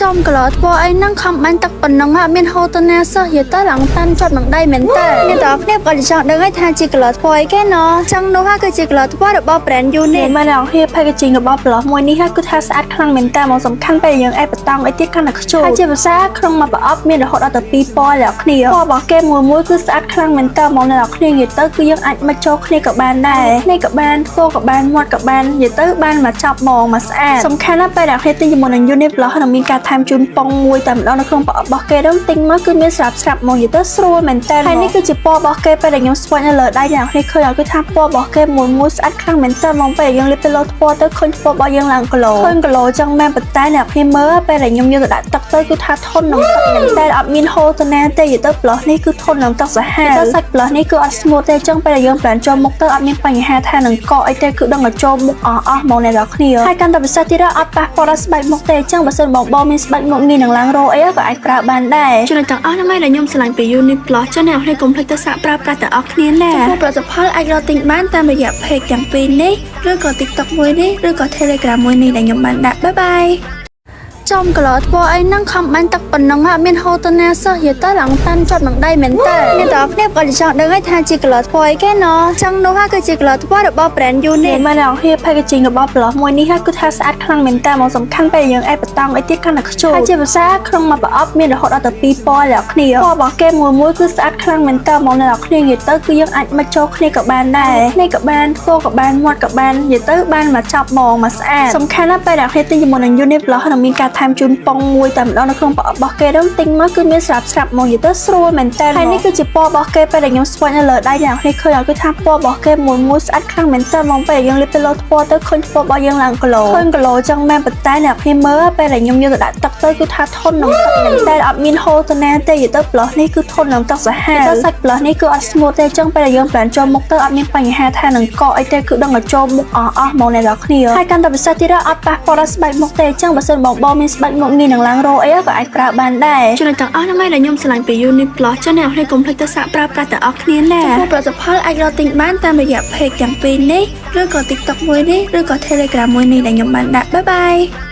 ចំក្លោធ្វើអីហ្នឹងខំបាញ់ទឹកប៉ុណ្ណឹងអត់មានហូរទៅណាសោះនិយាយទៅឡើងតាន់ជាប់នឹងដៃមែនតើអ្នកទាំងអស់គ្នាក៏ចង់ដឹងហើយថាជាក្លោធ្វើអីគេណោះចឹងនោះហើយគឺជាក្លោធ្វើរបស់ brand Unit មែនអ្នកគ្នា packaging របស់ប្លោះមួយនេះគឺថាស្អាតខ្លាំងមែនតើមកសំខាន់ពេលយើងអេបតង់អីទៀតកាន់តែខ្ជូតហើយជាភាសាក្នុងមួយប្រអប់មានរហូតដល់ទៅ2ពណ៌អ្នកគ្នាពណ៌របស់គេមួយមួយគឺស្អាតខ្លាំងមែនតើមកអ្នកគ្នានិយាយទៅគឺយើងអាចមកចូលគ្នាក៏បានដែរគ្នាក៏បានធ្វើក៏បានមាត់ក៏បាននិយាយទៅបានមកចាប់ហ្មងមកស្អាតសំខាន់ណាស់ពេលអ្នកគ្នាទិញជាមួយនឹង Unit ប្លោះនឹងមានការថែមជូនប៉ុងមួយតែម្ដងនៅក្នុងប្រអប់របស់គេនោះទិញមកគឺមានស្រាប់ស្រាប់ហ្មងនិយាយទៅស្រួលមែនតើហើយនេះគឺជាពណ៌របស់គេពេលដែលខ្ញុំស្វាញនៅលើដៃអ្នកគ្នាឃើញឲ្យគឺថាពណ៌របស់គេមួយមួយស្អាតខ្លាំងមែនតើហ្មងពេលដែលយើងលាបទៅលើពណ៌ទៅឃើញពណ៌របស់យើងឡើង glow ឃើញ glow ចឹងមែនប៉ុន្តែអ្នកគ្នាមើលពេលដែលខ្ញុំយកទៅដាក់ទឹកទៅគឺថាធន់នឹងទឹកមែនតើអត់មានហូរទៅណាទេនិយាយទៅប្លោះនេះគឺធន់នឹងទឹកសាហាវទៅសាច់ប្លោះនេះគឺអត់ស្ងួតទេចឹងពេលដែលយើងប្រានចូលមុខទៅអត់មានបញ្ហាថានឹងកកអីទេគឺដឹងតែចូលមុខអស់អស់ហ្មងអ្នកនរគ្នាហើយកាន់តែពិសេសទៀតអត់ប៉ះពាល់ដល់ស្បែកមុខទេចឹងបើសិនបងបងមានស្បែកមុខងាយនឹងឡើងរោអីក៏អាចប្រើបានដែរ ចំណុចទាំងអស់ហ្នឹងឯងដែលខ្ញុំស្រឡាញ់ពី Unit Plus ចឹងអ្នកនរគ្នាកុំភ្លេចទៅសាកប្រើប្រាស់ទាំងអស់គ្នាណាចំពោះផលិតផលអាចរកទិញបានតាមរយៈ page ទាំងពីរនេះឬក៏ TikTok មួយនេះឬក៏ Telegram មួយនេះដែលខ្ញុំបានដាក់បាយបាយចំក្លោធ្វើអីហ្នឹងខំបាញ់ទឹកប៉ុណ្ណឹងអត់មានហូរទៅណាសោះនិយាយទៅឡើងតាន់ជាប់នឹងដៃមែនតើអ្នកទាំងអស់គ្នាក៏ចង់ដឹងហើយថាជាក្លោធ្វើអីគេណោះចឹងនោះហើយគឺជាក្លោធ្វើរបស់ brand Unit មែនអ្នកគ្នា packaging របស់ប្លោះមួយនេះគឺថាស្អាតខ្លាំងមែនតើមកសំខាន់ពេលយើងអេបតង់អីទៀតកាន់តែខ្ជូតហើយជាភាសាក្នុងមួយប្រអប់មានរហូតដល់ទៅ2ពណ៌អ្នកគ្នាពណ៌របស់គេមួយមួយគឺស្អាតខ្លាំងមែនតើមកអ្នកគ្នានិយាយទៅគឺយើងអាចមកចូលគ្នាក៏បានដែរគ្នាក៏បានធ្វើក៏បានមាត់ក៏បាននិយាយទៅបានមកចាប់ហ្មងមកស្អាតសំខាន់ណាស់ពេលអ្នកគ្នាទិញជាមួយនឹង Unit ប្លោះនឹងមានការថែមជូនប៉ុងមួយតែម្ដងនៅក្នុងប្រអប់របស់គេនោះទិញមកគឺមានស្រាប់ស្រាប់ហ្មងនិយាយទៅស្រួលមែនតើហើយនេះគឺជាពណ៌របស់គេពេលដែលខ្ញុំស្វាញនៅលើដៃអ្នកគ្នាឃើញឲ្យគឺថាពណ៌របស់គេមួយមួយស្អាតខ្លាំងមែនតើហ្មងពេលដែលយើងលាបទៅលើពណ៌ទៅឃើញពណ៌របស់យើងឡើង glow ឃើញ glow ចឹងមែនប៉ុន្តែអ្នកគ្នាមើលពេលដែលខ្ញុំយកទៅដាក់ទឹកទៅគឺថាធន់នឹងទឹកមែនតើអត់មានហូរទៅណាទេនិយាយទៅប្លោះនេះគឺធន់នឹងទឹកសាហាវទៅសាច់ប្លោះនេះគឺអត់ស្ងួតទេចឹងពេលដែលយើងប្រានចូលមុខទៅអត់មានបញ្ហាថានឹងកកអីទេគឺដឹងតែចូលមុខអស់អស់ហ្មងអ្នកនរគ្នាហើយកាន់តែពិសេសទៀតអត់ប៉ះពាល់ដល់ស្បែកមុខទេចឹងបើសិនបងបងមានស្បែកមុខងាយនឹងឡើងរោអីក៏អាចប្រើបានដែរ ចំណុចទាំងអស់ហ្នឹងឯងដែលខ្ញុំស្រឡាញ់ពី Unit Plus ចឹងអ្នកនរគ្នាកុំភ្លេចទៅសាកប្រើប្រាស់ទាំងអស់គ្នាណាចំពោះផលិតផលអាចរកទិញបានតាមរយៈ page ទាំងពីរនេះឬក៏ TikTok មួយនេះឬក៏ Telegram មួយនេះដែលខ្ញុំបានដាក់បាយបាយ។